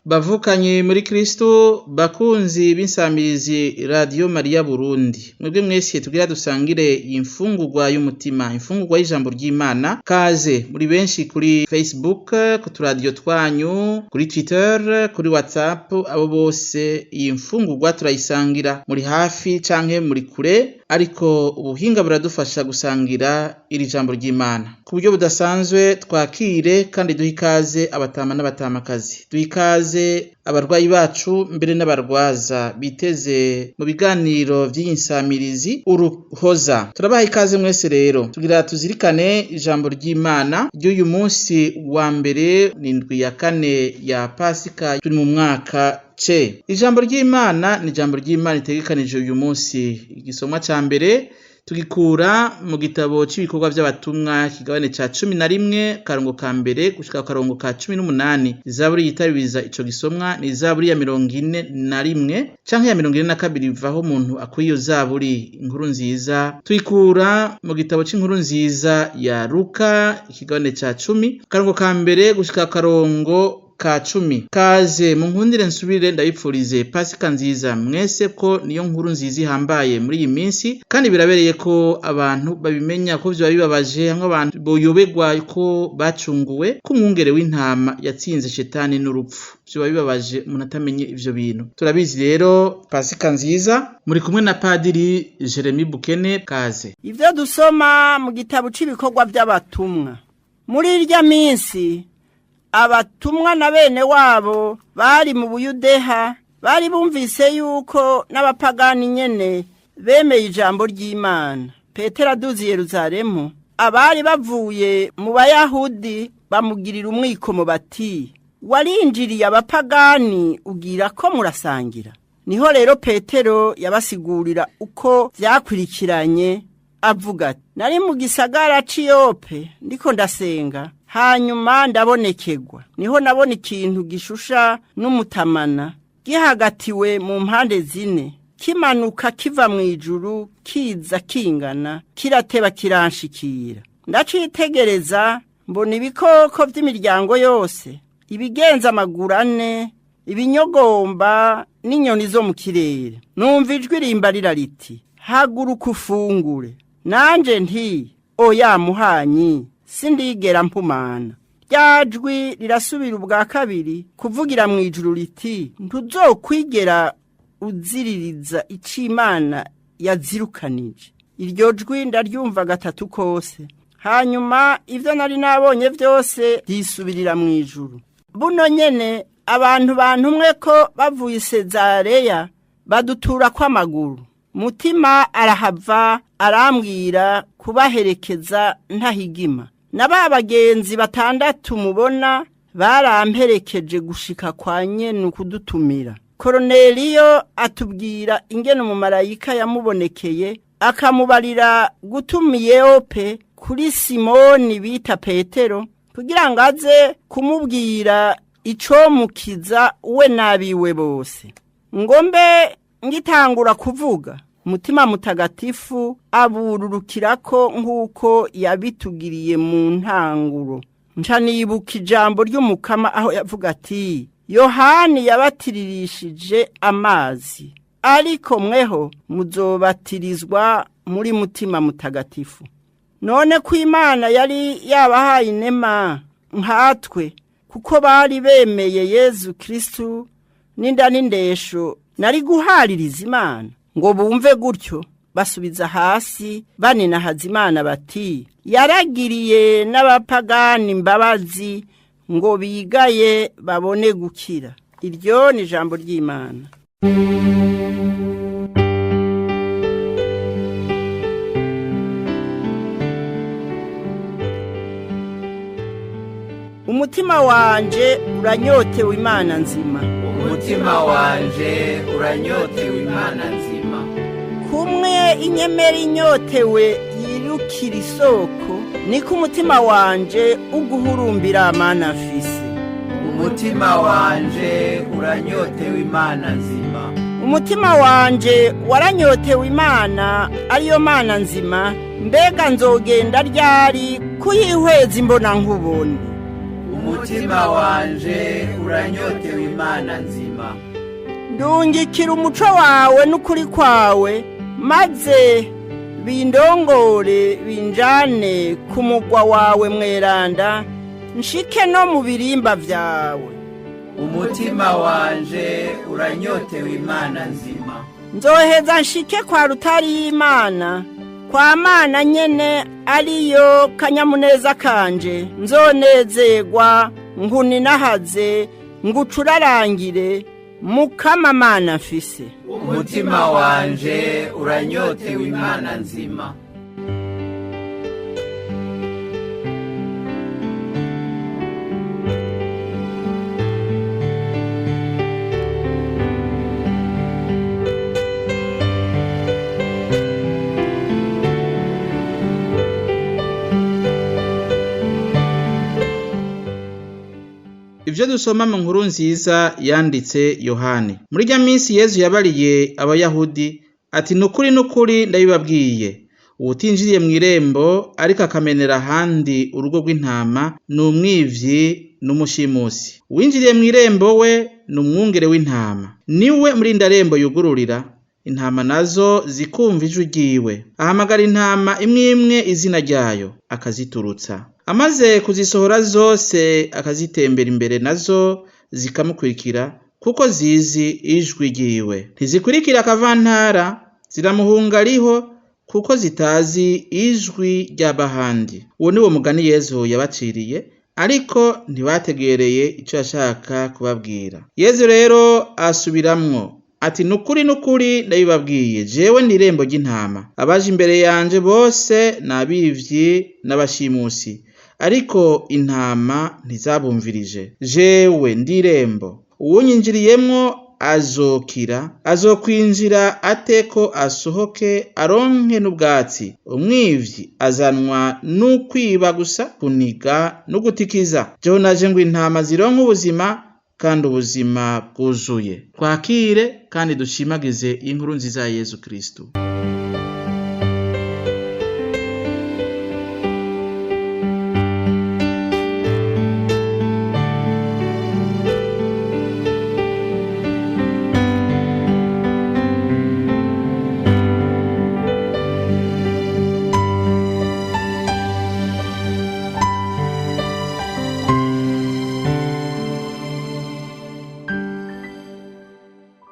Bavukanye muri Kristo, bakunzi b'insamirizi Radio Maria Burundi, mwebwe mwese tugira dusangire imfungurwa y'umutima, imfungurwa y'ijambo ry'Imana. Kaze muri benshi kuri Facebook, ku turadiyo twanyu, kuri Twitter, kuri WhatsApp, abo bose iyi mfungurwa turayisangira muri hafi canke muri kure, ariko ubuhinga buradufasha gusangira iri jambo ry'Imana ku buryo budasanzwe. Twakire kandi duhe ikaze abatama n'abatamakazi, duhe ikaze abarwayi bacu mbere n'abarwaza biteze mu biganiro vy'iyi nsamirizi Uruhoza. Turabaha ikaze mwese. Rero tugira tuzirikane ijambo ry'Imana ry'uyu munsi wa mbere, n'indwi ya kane ya Pasika, turi mu mwaka C. Ijambo ry'Imana ni ijambo ry'Imana ritegekanije uyu munsi. Igisomwa ca mbere tugikura mu gitabo c'ibikorwa vy'abatumwa, ikigabane ca 11, karongo ka mbere gushika ku karongo ka 18. Izaburi yitabiriza ico gisomwa ni izaburi ya 41 canke ya 42, bivaho umuntu akuye iyo zaburi. Inkuru nziza tuyikura mu gitabo c'inkuru nziza ya Luka, ikigabane ca 10, karongo ka mbere gushika ku karongo ka 10. Kaze mu nkundire nsubire ndabipfurize Pasika nziza mwese, ko niyo nkuru nziza ihambaye muri iyi minsi, kandi birabereye ko abantu babimenya, ko vyoba bibabaje hamwe abantu boyoberwa ko bacunguwe, ko umwungere w'intama yatsinze shetani n'urupfu. Vyoba bibabaje umuntu atamenye ivyo bintu. Turabizi rero. Pasika nziza, muri kumwe na Padiri Jeremy Bukene. Kaze. Ibyo dusoma mu gitabo cy'ibikorwa by'abatumwa. Muri irya minsi, abatumwa na bene wabo bari mu Buyudeha bari bumvise yuko n'abapagani nyene bemeye ijambo ry'Imana. Petero aduze i Yeruzalemu, abari bavuye mu Bayahudi bamugirira umwikomo bati: "Warinjiriye abapagani, ugira ko murasangira." Niho rero Petero yabasigurira uko vyakurikiranye, avuga ati: "Nari mu gisagara c'i Yope ndiko ndasenga, hanyuma ndabonekegwa. Niho nabona ikintu gishusha n'umutamana gihagatiwe mu mpande zine, kimanuka kiva mu ijuru, kiza kingana, kirateba kiranshikira. Ndacitegereza, mbona ibikoko by'imiryango yose, ibigenza amaguru ane, ibinyogomba n'inyoni zo mu kirere. Numva ijwi rimbarira riti: 'Haguruka ufungure.' Nanje nti: 'Oya muhanyi, sindigera mpumana.' Rya jwi rirasubira ubwa kabiri kuvugira mu ijuru riti: 'Ntuzokwigera uziririza ico Imana yazirukanije.' Iryo jwi ndaryumva gatatu kose, hanyuma ibyo nari nabonye byose byisubirira mu ijuru. Buno nyene abantu bantumwe ko bavuye i Sezareya badutura kw'amaguru. Mutima arahava arambwira kubaherekeza ntahigima. Na ba bagenzi batandatu mubona baramperekeje gushika kwa nyene kudutumira. Koroneliyo atubwira ingene umumarayika yamubonekeye, akamubarira gutuma Yope kuri Simoni bita Petero, kugira ngo aze kumubwira icomukiza we n'abiwe bose. Ngo mbe ngitangura kuvuga, Mutima Mutagatifu abururukirako nk'uko yabitugiriye mu ntanguro. Nca nibuka ijambo ry'Umukama aho yavuga ati: 'Yohani yabatiririshije amazi, ariko mweho muzobatirizwa muri Mutima Mutagatifu.' None ko Imana yari yabahaye inema nkatwe, kuko bari bemeye Yezu Kristu n'inda n'indesho, nari guhaririza Imana?" Ngo bumve gutyo, basubiza hasi baninahaza Imana bati: "Yaragiriye n'abapagani imbabazi ngo bigaye babone gukira." Iryo ni ijambo ry'Imana. Umutima wanje uranyotewe Imana nzima. Umutima wanje uranyotewe Imana nzima. Kumwe inyemera inyotewe yirukira isoko, niko umutima wanje uguhurumbira, Mana mfise. Umutima wanje uranyotewe Imana nzima. Umutima wanje waranyotewe Imana, ariyo Mana nzima. Mbega nzogenda ryari kuyihweza imbona nkubone? Umutima Umutima wanje uranyotewe Imana nzima. Ndungikira umuco wawe n'ukuri kwawe, maze bindongore binjane ku mugwa wawe mweranda, nshike no mu birimba vyawe. Umutima wanje uranyotewe Imana nzima. Nzoheza nshike kwa rutari y'Imana, kwa Mana nyene ariyo kanyamuneza kanje. Nzonezerwa nkuninahaze, ngucurarangire Mukama Mana mfise. Umutima wanje uranyotewe Imana nzima. Ivyo dusoma mu nkuru nziza yanditse Yohani. Muri rya minsi Yezu yabariye Abayahudi ati: nukuri nukuri ndabibabwiye, uwutinjiriye mw'irembo ariko akamenera ahandi urugo rw'intama ni umwivyi n'umushimusi. Uwinjiriye mw'irembo we ni umwungere w'intama. Niwe murindarembo yugururira, intama nazo zikumva ijwi ryiwe. Ahamagara intama imwe imwe izina ryayo, akaziturutsa. Amaze kuzisohora zose akazitembera imbere, nazo zikamukurikira kuko zizi ijwi ryiwe. Ntizikurikira akavantara, ziramuhunga ariho kuko zitazi ijwi ry'abahandi. Uwo ni wo mugani Yezu yabaciriye, ariko ntibategereye ico yashaka kubabwira. Yezu rero asubiramwo ati: nukuri nukuri ndabibabwiye, jewe ndi irembo ry'intama. Abaje imbere yanje bose ni abivyi n'abashimusi, ariko intama ntizabumvirije. Jewe ndi irembo, uwunyinjiriyemwo azokira, azokwinjira ateko asohoke aronke n'ubwatsi. Umwivyi azanwa n'ukwiba gusa, kuniga no gutikiza. Jewe naje ngo intama zironke ubuzima, kandi ubuzima bwuzuye. Twakire kandi dushimagize inkuru nziza ya Yezu Kristu.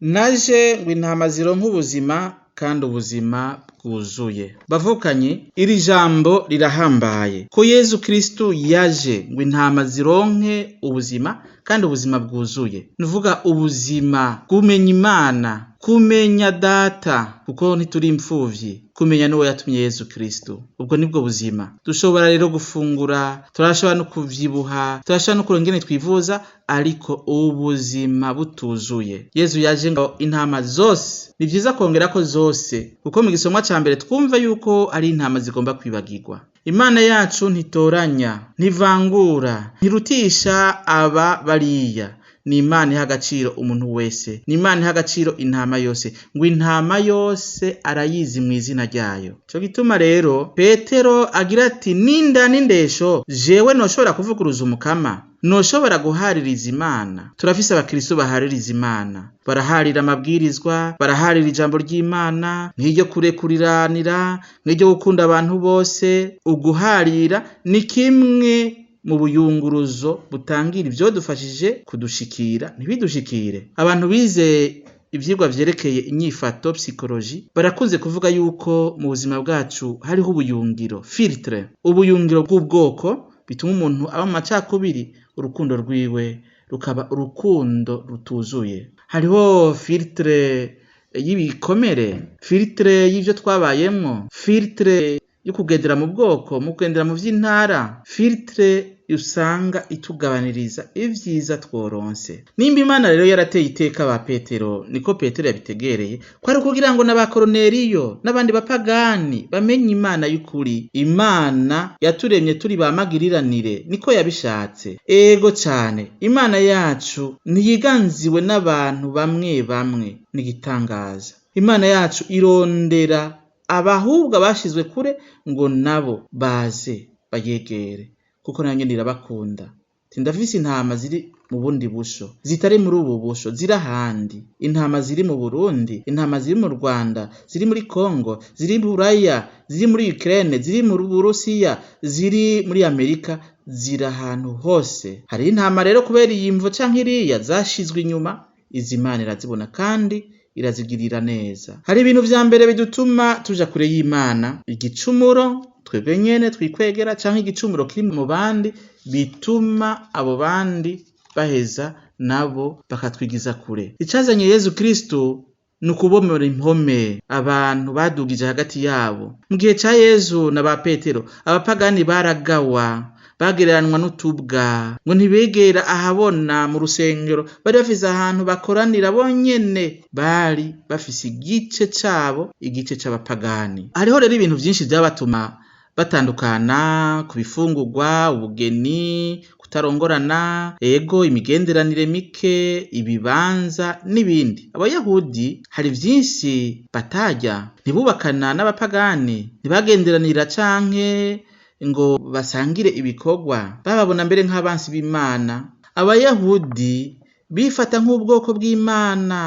Naje ngo intama zironke ubuzima kandi ubuzima bwuzuye. Bavukanye, iri jambo rirahambaye ko Yezu Kristu yaje ngo intama zironke ubuzima kandi ubuzima bwuzuye. Nuvuga ubuzima kumenya Imana, kumenya Data, kuko ntituri imfuvyi, kumenya n'uwo yatumye Yezu Kristu. Ubwo nibwo buzima. Dushobora rero gufungura, turashobora no kuvyibuha, turashobora no kuronka ingene twivuza, ariko ubuzima butuzuye. Yezu yaje ngo intama zose, ni vyiza kongera ko zose, kuko mu gisomwa ca mbere twumva yuko ari intama zigomba kwibagirwa. Imana yacu ntitoranya, ntivangura, ntirutisha aba bariya. Ni Imana iha agaciro umuntu wese, ni Imana iha agaciro intama yose, ngo intama yose arayizi mw'izina ryayo. Ico gituma rero Petero agira ati: ninda n'indesho, jewe noshobora kuvuguruza Umukama, noshobora guhaririza Imana. Turafise abakristo bahaririza Imana, baraharira amabwirizwa, baraharira ijambo ry'Imana, nk'iryo kurekuriranira, nk'iryo gukunda abantu bose. Uguharira ni kimwe mu buyunguruzo butangira ivyodufashije kudushikira ntibidushikire. Abantu bize ivyigwa vyerekeye inyifato psychologie barakunze kuvuga yuko mu buzima bwacu hariho ubuyungiro, filtre, ubuyungiro bw'ubwoko bituma umuntu aba mu macakubiri, urukundo rwiwe rukaba urukundo rutuzuye. Hariho filtre y'ibikomere, filtre y'ivyo twabayemwo, filtre yo kugendera mu bwoko, mu kugendera mu vy'intara, filtre usanga itugabaniriza ivyiza tworonse. Nimba Imana rero yarateye iteka ba Petero, niko Petero yabitegereye, kwari ukugira ngo n'aba Koroneliyo n'abandi bapagani bamenye Imana y'ukuri. Imana yaturemye turi ba magiriranire, niko yabishatse. Ego cane, Imana yacu ntiyiganziwe n'abantu bamwe bamwe, n'igitangaza. Imana yacu irondera abahubwo abashizwe kure ngo nabo baze bayegere, kuko nayo nyene irabakunda. Ati ndafise intama ziri mu bundi busho, zitari muri ubu busho, ziri ahandi. Intama ziri mu Burundi, intama ziri mu Rwanda, ziri muri Kongo, ziri Buraya, ziri muri Ukraine, ziri mu Burusiya, ziri muri Amerika, ziri ahantu hose. Hariho intama rero kubera iyi mvo canke iriya zashizwe inyuma, izi Imana irazibona kandi irazigirira neza. Hari ibintu vya mbere bidutuma tuja kure y'Imana, igicumuro twebwe nyene twikwegera canke igicumuro kiri mu bandi bituma abo bandi baheza nabo bakatwigiza kure. Icazanye Yezu Kristo ni ukubomora impome abantu badugije hagati yabo. Mu gihe ca Yezu na ba Petero, abapagani baragawa, bagereranwa n'utubwa, ngo ntibegera ahabona mu rusengero, bari bafise ahantu bakoranira bonyene, bari bafise igice cabo, igice c'abapagani. Hariho rero ibintu vyinshi vyabatuma batandukana ku bifungurwa, ubugeni, kutarongorana, ego imigenderanire mike, ibibanza n'ibindi. Abayahudi hari vyinshi batarya, ntibubakana n'abapagani, ntibagenderanira canke ngo basangire ibikorwa, bababona mbere nk'abansi b'Imana. Abayahudi bifata nk'ubwoko bw'Imana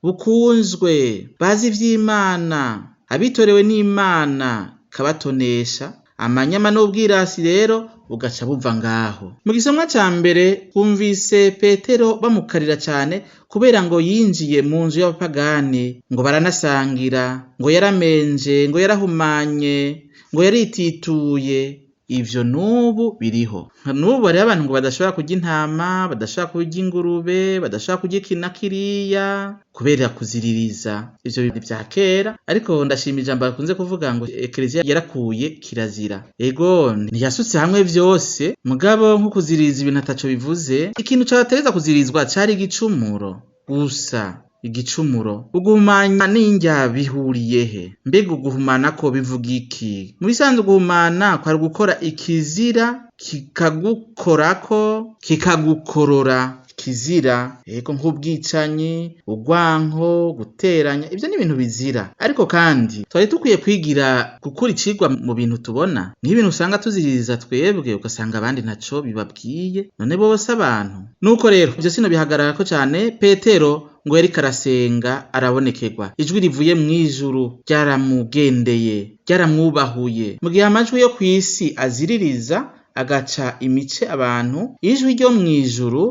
bukunzwe, bazi ivy'Imana, abitorewe n'Imana ikabatonesha, amanyama n'ubwirasi rero bugaca buva ngaho. Mu gisomwa ca mbere twumvise Petero bamukarira cane kubera ngo yinjiye mu nzu y'abapagani, ngo baranasangira, ngo yaramenje, ngo yarahumanye, ngo yaritituye. Ivyo n'ubu biriho. N'ubu hariho abantu ngo badashobora kurya intama, badashobora kurya ingurube, badashobora kurya iki na kiriya kubera kuziririza. Ivyo bintu vya kera, ariko ndashima ijambo bakunze kuvuga ngo Ekereziya yarakuye kirazira. Ego ntiyasutse hamwe vyose, mugabo nko kuziririza ibintu ataco bivuze, ikintu cabatereza kuzirizwa cari igicumuro gusa. Igicumuro, uguhumanya n'indya bihuriye he? Mbega uguhumana ko bivuga iki? Mu bisanzwe uguhumana kwari gukora ikizira kikagukorako, kikagukorora. Kizira ego nk'ubwicanyi, urwanko, guteranya, ivyo ni ibintu bizira. Ariko kandi twari dukwiye kwigira gukura icigwa mu bintu tubona. Nk'ibintu usanga tuziririza twebwe ugasanga abandi ntaco bibabwiye, none bose abantu. Nuko rero ivyo sinobihagararako cane. Petero ngo yariko arasenga arabonekerwa, ijwi rivuye mw'ijuru ryaramugendeye, ryaramwubahuye. Mu gihe amajwi yo kw'isi aziririza agaca imice abantu, ijwi ryo mw'ijuru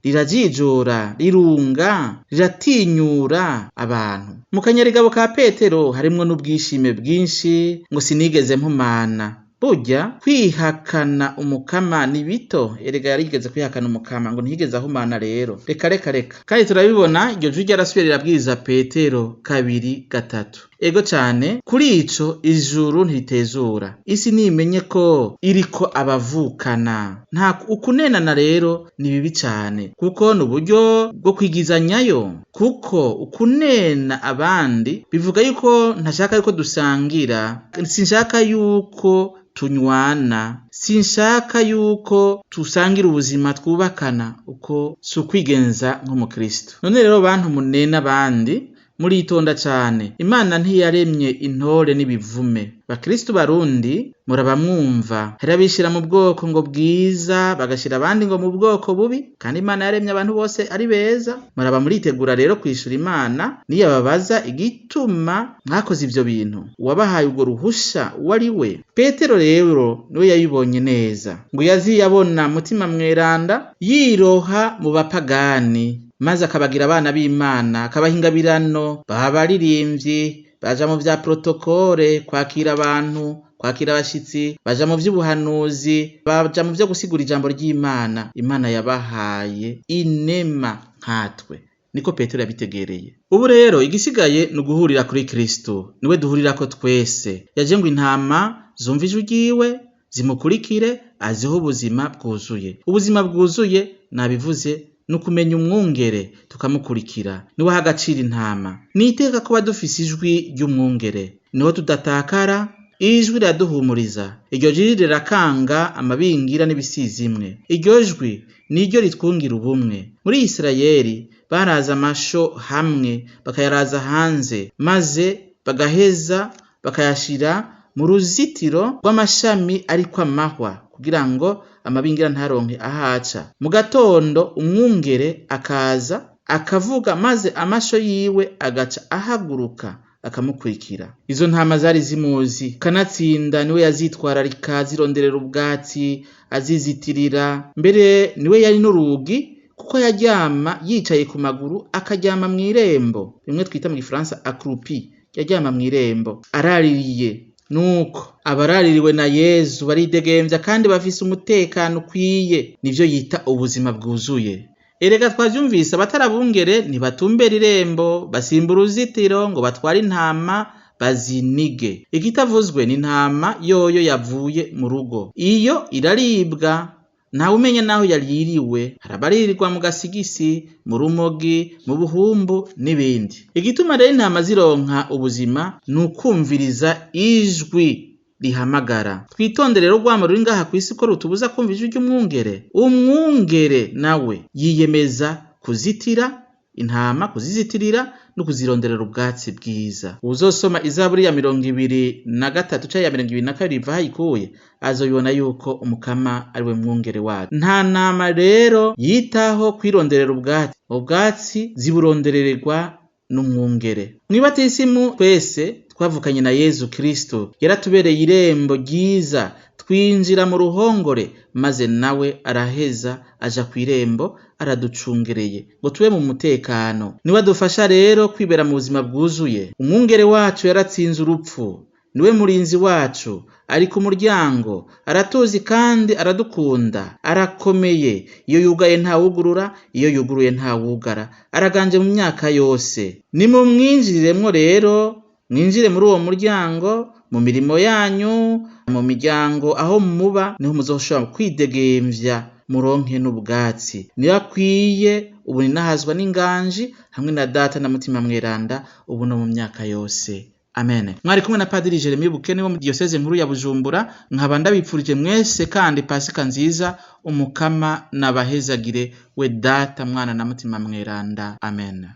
rirajijora, rirunga, riratinyura abantu. Mu kanyarigabo ka Petero harimwo n'ubwishime bwinshi ngo sinigeze mpumana. Burya kwihakana umukama ni bito, erega yarigeze kwihakana umukama ngo ntiyigeze ahumana rero. Reka reka reka. Kandi turabibona iryo jwi ryarasubiye rirabwiriza Petero kabiri gatatu. Ego cane, kuri ico ijuru ntiritezura. Isi nimenye ko iriko abavukana. Nta ukunenana rero ni bibi cane, kuko ni uburyo bwo kwigizanyayo. Kuko ukunena abandi bivuga yuko ntashaka yuko dusangira, sinshaka yuko tunywana, sinshaka yuko tusangira ubuzima twubakana, uko si ukwigenza nk'umukristo. None rero bantu munena abandi, muritonda cane. Imana ntiyaremye intore n'ibivume. Bakristu barundi murabamwumva, hari abishira mu bwoko ngo bwiza, bagashira abandi ngo mu bwoko bubi, kandi Imana yaremye abantu bose ari beza. Muraba muritegura rero kwishura Imana niyababaza igituma mwakoze ivyo bintu, uwabahaye urwo ruhusha uwo ari we. Petero rero niwe yabibonye neza, ngo yaziye abona Mutima Mweranda yiroha mu bapagani, maze akabagira abana b'Imana, akabaha ingabirano, baba abaririmbyi, baja mu vya protokole, kwakira abantu, kwakira abashitsi, baja mu vy'ubuhanuzi, baja mu vyo gusigura ijambo ry'Imana. Imana yabahaye inema nkatwe. Niko Petero yabitegereye. Ubu rero igisigaye ni uguhurira kuri Kristo, niwe duhurirako twese. Yaje ngo intama zumve ijwi ryiwe, zimukurikire, azihe ubuzima bwuzuye. Ubuzima bwuzuye nabivuze ni ukumenya umwungere tukamukurikira, niwe aha agaciro intama. Ni iteka kuba dufise ijwi ry'umwungere, niho tudatakara. Ijwi riraduhumuriza, iryo jwi rirakanga amabingira n'ibisizimwe. Iryo jwi niryo ritwungira ubumwe. Muri Isirayeli baraza amasho hamwe bakayaraza hanze, maze bagaheza bakayashira mu ruzitiro rw'amashami ariko amahwa, kugira ngo amabingira ntaronke ahaca. Mu gatondo umwungere akaza akavuga, maze amasho yiwe agaca ahaguruka akamukurikira. Izo ntama zari zimuzi, kanatsinda niwe yazitwararika, azironderera ubwatsi, azizitirira, mbere niwe yari n'urugi kuko yaryama yicaye ku maguru, akaryama mw'irembo, bimwe twita mu gifaransa accroupi, yaryama mw'irembo araririye. Nuko abaraririwe na Yezu baridegemvya kandi bafise umutekano ukwiye, nivyo yita ubuzima bwuzuye. Erega twavyumvise, abatarabungere ntibatumbera irembo, basimba uruzitiro ngo batware intama bazinige. Ikitavuzwe ni intama yoyo yavuye mu rugo, iyo iraribwa ntawumenya naho yaririwe. Hari abaririrwa mu gasigisi, mu rumogi, mu buhumbu n'ibindi. Igituma rero intama zironka ubuzima ni ukumviriza ijwi rihamagara. Twitondere rero urwamo ruri ngaha kw'isi ko rutubuza kumva ijwi ry'umwungere. Umwungere nawe yiyemeza kuzitira intama, kuzizitirira no kuzironderera ubwatsi bwiza. Uwuzosoma Izaburi ya 23 canke ya 22 iva hayikuye, azobibona yuko Umukama ari we mwungere wacu. Nta ntama rero yitaho kwironderera ubwatsi, ubwatsi ziburonderererwa n'umwungere. Mw'ibatisimu twese twavukanye na Yezu Kristo, yaratubereye irembo ryiza, twinjira mu ruhongore, maze nawe araheza aja kw'irembo araducungereye ngo tube mu mutekano. Niwe adufasha rero kwibera mu buzima bwuzuye. Umwungere wacu yaratsinze urupfu, niwe murinzi wacu, ari ku muryango, aratuzi kandi aradukunda, arakomeye. Iyo yugaye ntawugurura, iyo yuguruye ntawugara, araganje mu myaka yose. Nimumwinjiriremwo rero, mwinjire muri uwo muryango, mu mirimo yanyu, mu miryango aho muba, niho muzoshobora kwidegemvya muronke n'ubwatsi. Niyo akwiye ubu ninahazwa n'inganji hamwe na Data na Mutima Mweranda, ubu no mu myaka yose. Amen. Mwari kumwe na Padiri Jeremy Bukene wo mu Diyoseze nkuru ya Bujumbura, nkaba ndabipfurije mwese kandi Pasika nziza. Umukama nabahezagire, we Data, Mwana na Mutima Mweranda. Amen.